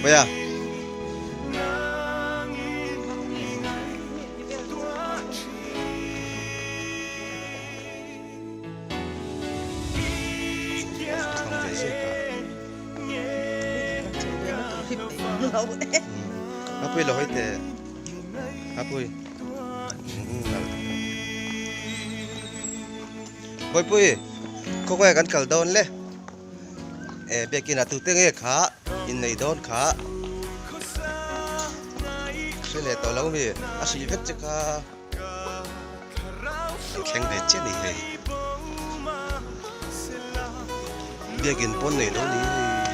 Puia. Apui lo hoi te. Apui. Boipui, khawngaih kan kal dawn le. E biakin a tute nge kha in nei dawn kha. Hre leh tawh lo mi a hrilh vek che kha. Kan thleng ve chiah ni hei. Biakin pawn nei lo ni hei.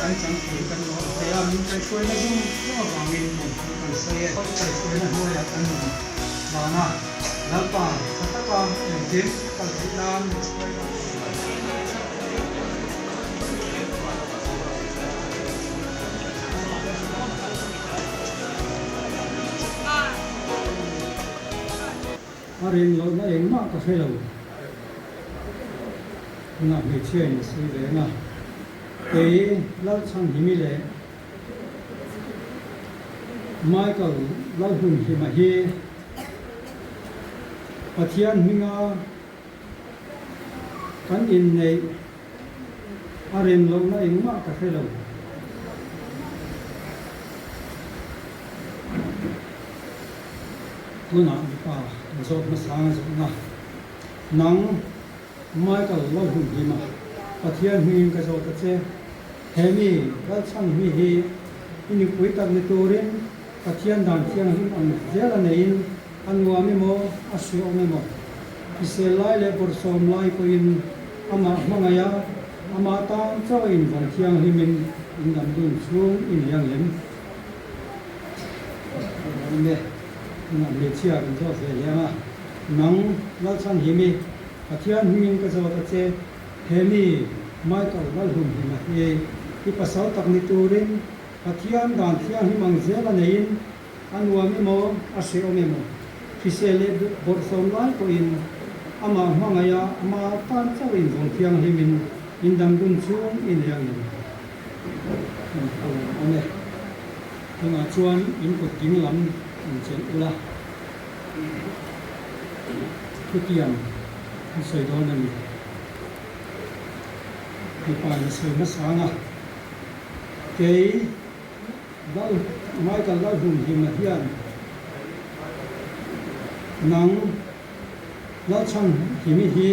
Kan chang thei kan lawm thei a, min kaihhruaina zawng zawng avangin lawmthu kan sawi e. Kaihhruaina hnuaiah kan nun dan a, Lalpa tha taka engkim kal theih nan min hruai a. A rem lohna engmah ka hre lo. Tunah hmeichhia in a sawi ve ang a, kei Lalchhanhimi leh Michael Lalhunhima hi Pathian hminga kan inneih a rem lohna engmah ka hre lo. Tunah mipa kan zawt hmasa ang zawhna nang Michael Lalhunhima Pathian hmingin ka zawt a che. He mi Lalchhanhmi hi i nupui tak ni turin Pathian dan thianghlim ang zel a neiin a nuam emaw a hriawm emaw hrisel lai leh bawrhsawm lai pawhin amah hmangaih a, amah tan chaw invawng thianghlimin in dam dun chhung i nei ang em? Awm e, tunah hmeichhia kan zawt ve leh ang a, nang Lalchhanhimi Pathian hmingin ka zawt a che, he mi Michael Lalhumhima hi i pasal tak ni turin Pathian dan thianghlim ang zel a neiin a nuam emaw a hrehawm emaw hrisel leh bawrhsawm lai pawhin amah hmangaih a ama tan chauh in vawng thianghlimin in dang dun chhung i nei ang em? A lawm awm e. Tunah chuan in kut ding lam in chelh ula. Thutiang an sawi dawn a ni. Mipa in a sawi hmasa ang a, kei Lal Michael Lalhumhima hian nang Lalchhanhimi hi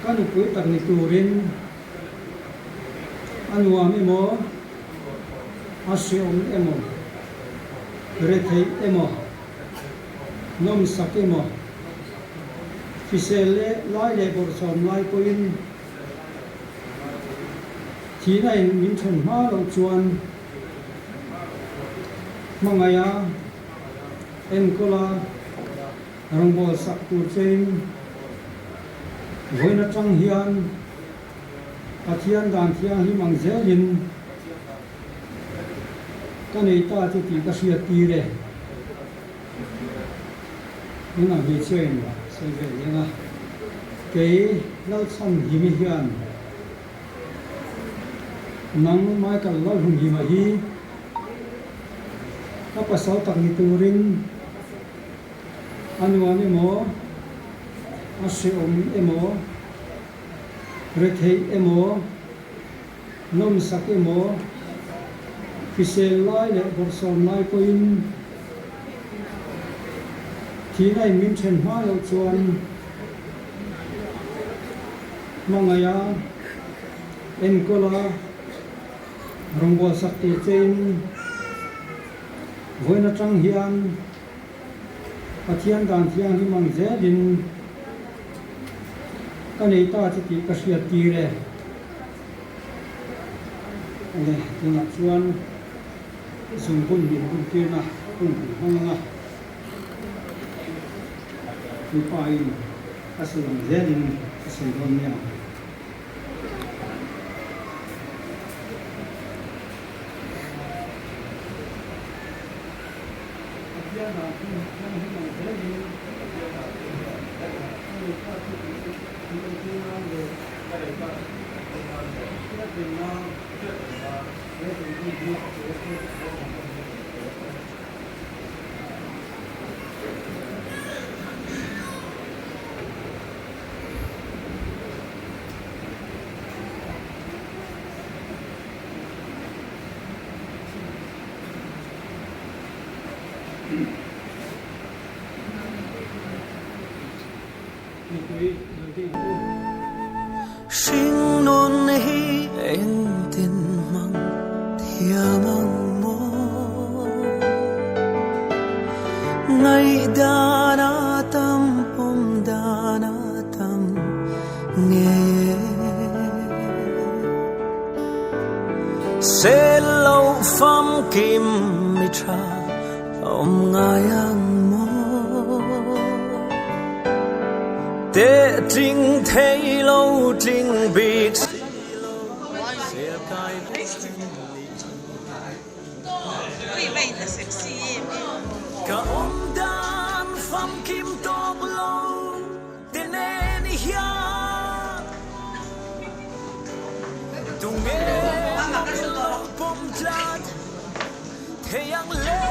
ka nupui tak ni turin a nuam emaw, a hreawm emaw, retheih emaw, nawmsak emaw, hrisel leh lai leh bawrhsawm lai pawhin thihna in min then hma loh chuan hmangaiha enkawla rawngbâwl sak tur chein vawiin atang hian Pathian dan thianghlim ang zelin ka nei ta che tih ka hriat tir e. Tunah hmeichhia in sawi ve leng a, kei Lalchhanhimi hian nang Michael Lalhumhima hi ka pasal tak ni turin a nuam emaw, a hrehawm emaw, Retheih emaw, nawmsak emaw, hrisel lai leh bawrhsawm lai pawhin thihna in min then hma loh chuan hmangaiha enkawla rawngbawlsak tur chein vawiin atang hian Pathian dan thianghlim ang zelin. ka nei ta che tih ka hriat tir e. Awle, tunah chuan zungbun min buntirna hun kan hmang ang a, mipa in a sawi ang zelin ka sawi dawn nia. Hringnun hi engtin hmang thiam ang maw? Ngaihdan a tam pawm dan a tam nge? Sel lo famkim mi tha awm ngai ang maw? Teh tling thei lo tling bik si lo sel kai vek ni. Ka awm dan famkim tawk lo te nen hian tunge lo pawm tlat thei ang le?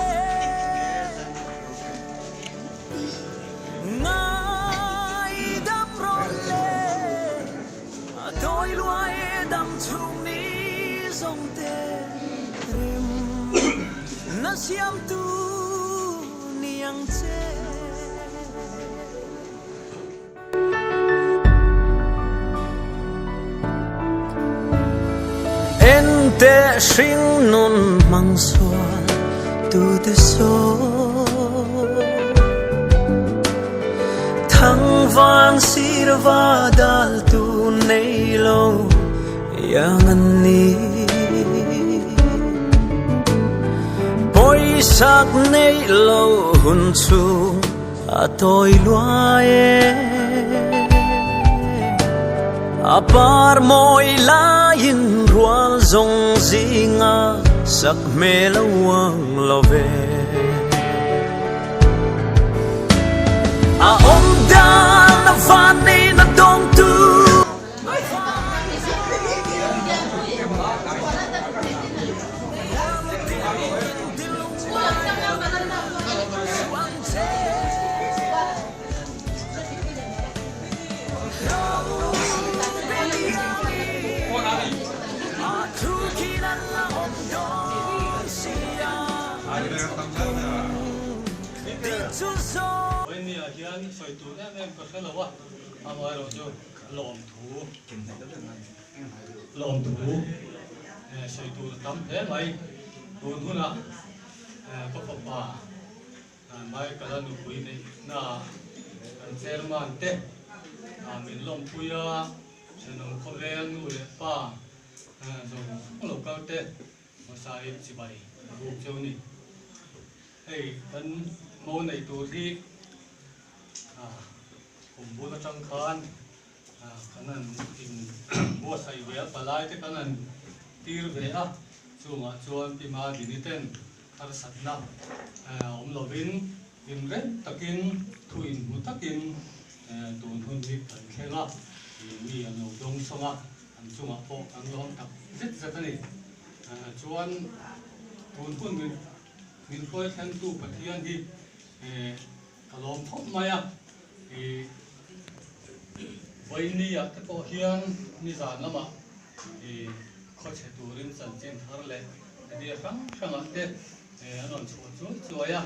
Ngaidam rawh le, a tawi luai dam chhung ni zawng te rem na siamtu ni ang che. En teh hring nun hmang sual tute saw thang van sir va dal tu nei lo yang an ni pawisak nei lo hun chhung a tawi luai e. A par mawi laiin rual zawng zinga sak hmel a uang lo ve. A awm dan a van nei na dawngtu. Vawinia hian sawi tur em em ka hre lo a, amaherawhchu lawmthu lawmthu sawi tur a tam hle mai. Tun hunah ka fapa Michael-a nupui neihna kan chairman te min lawmpui a, thenawm khawvel nu leh pa zawng zawng lo kal te hmasa-in chibai a buk cheu a ni. Hei kan mo nei tur hi kum bul atang khan kan han in buatsaih ve a, palai te kan han tir ve a, chungah chuan Pi Madini ten harsatna awm lovin inrem takin thu inhmu takin tun hun hi kan thleng a, mi an lo dawng sawng a, an chungah pawh kan lawm tak zet zet a ni. Chuan tun hun min hruai thlengtu Pathian hi ka lawm khawp mai a, i Vawinia te pawh hian nizan lamah i khawchhe turin chanchin thar leh media hrang hrangah te an rawn chhuah chuai chuai a,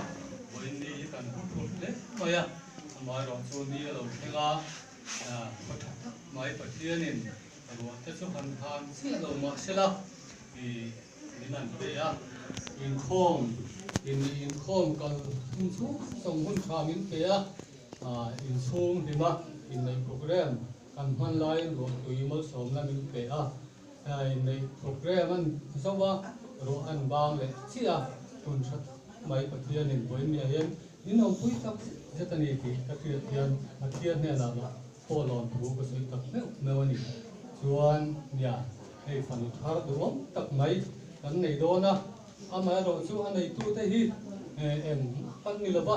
Vawiini hi kan hu phur hle mai a, amaherawhchu ni a lo thleng a, khaw tha tak mai Pathianin ruah te chu han han chiah lo mahsela i Min an pe a, inkhawm in inkhawm kal hun chhung zawng hun tha min pe a, inchhung hlima inneih program Kan hman laiin ruahtui malsawmna min pe a, inneih programme an zo a, ruah an bang leh chiah a, hun tha tak mai Pathianin vawiinniah hian min awmpui tak zet a ni tih ka hriat hian Pathian hnenah lah pawh lawmthu ka sawi tak meuh meuh a ni. Chuan nia, hei fanu thar duhawm tak mai kan nei dawn a, amaherawhchu a neitute hi eng kan ni lova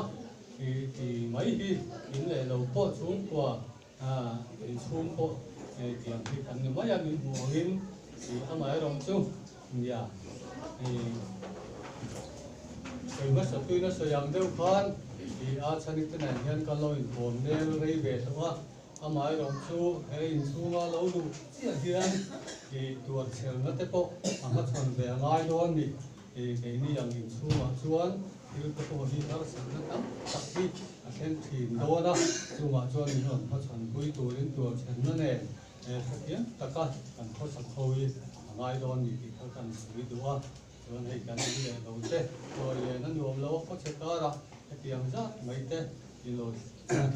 ti mai hi in leh lo pawh chhungkua in chhung pawh tiang hi kan ni mai a, min hmuh angin amaherawhchu nia sawi hmasa tuina sawi ang deuh khan a chhani te nen hian kan lo inhawm nel rei ve tawh a, amaherawhchu he inchhunga lo luh chiah hian tuar chhelna te pawh a hmachhawn ve a ngai dawn ni. Keini ang inchhungah chuan thil te pawh hi harsatna tam tak hi a thleng thin dawn a, chungah chuan min rawn hmachhawn pui turin tuarchhenna nen hrethiam taka kan khawsak ho hi a ngai dawn ni tih kha kan sawi duh a. Chuan hei kan in leh lo te, chawi len a nuam lo a khawchhe karah hetiang zat mai te in lo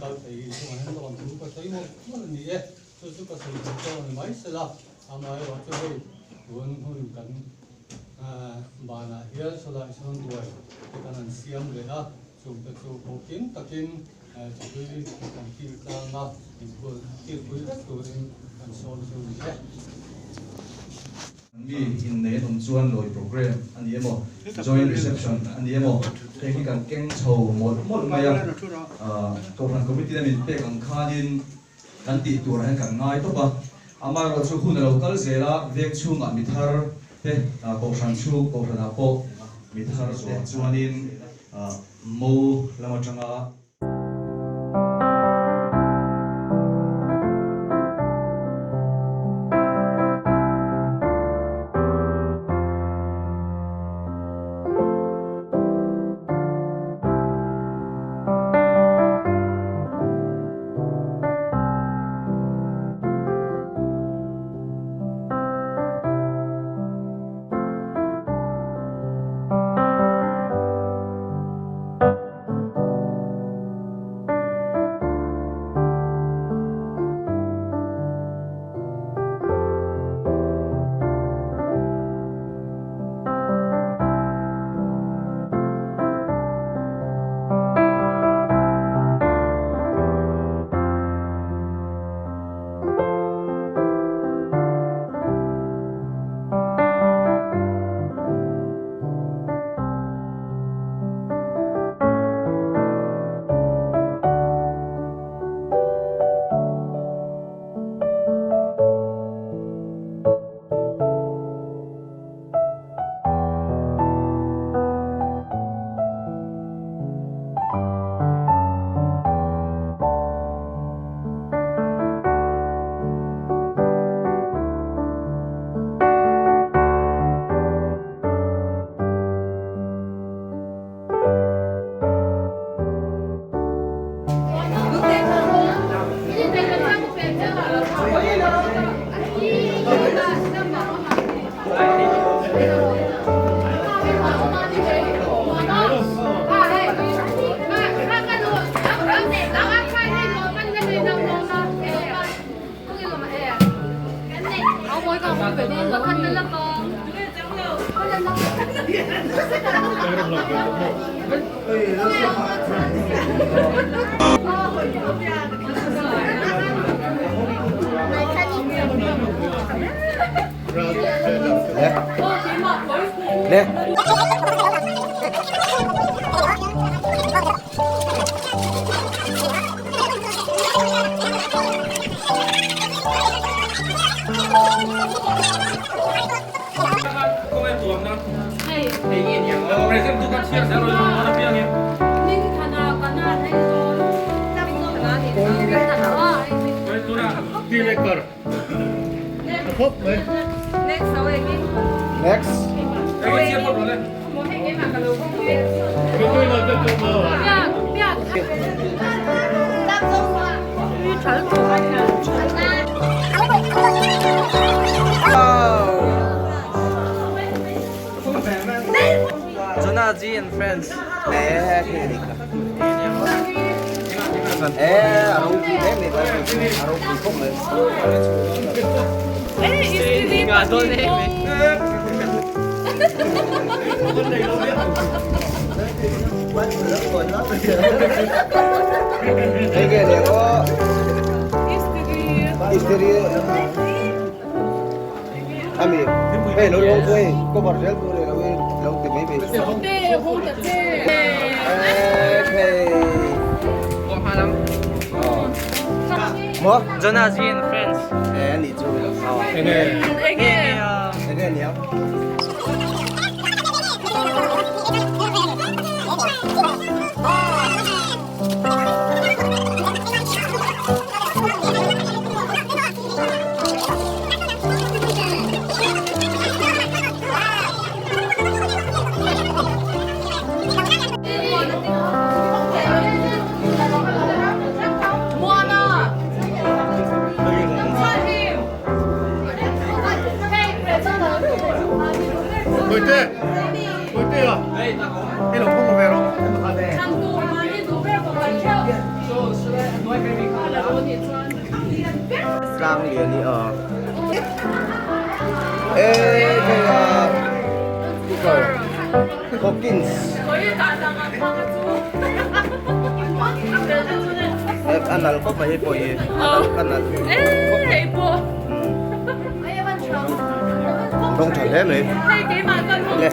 kal thei hi chungah hian lawm thu ka sawi mawlh mawlh a ni e. Chu chu ka sawi duh tawh a ni mai sela, amaherawhchu hei tun hun kan Banah hian sawlai sawn ruai te kan han siam leh a, chungte chu huhkim takin chawhlui kan kil tlang a, inbual kilpui vek turin kan sawm chu ni e. Mi innei an awm chuan lawi programme a ni emaw, joint reception a ni emaw, heng hi kan keng chho mawlh mawlh mai a. Kohhran committee lamin pek ang khanin Kan tih turah hian kan ngai tawp a, amaherawhchu hun a lo kal zel a, veng chhungah mi thar te, kohhran chhung kohhranah pawh mi thar te chuanin mo lam atanga. Jonah G and friends. Jonas and friends. Tlang lian hi a e hei a cooker Hawkins a nal khawp mai hei pawh hi a nal tawng tha hle mai le.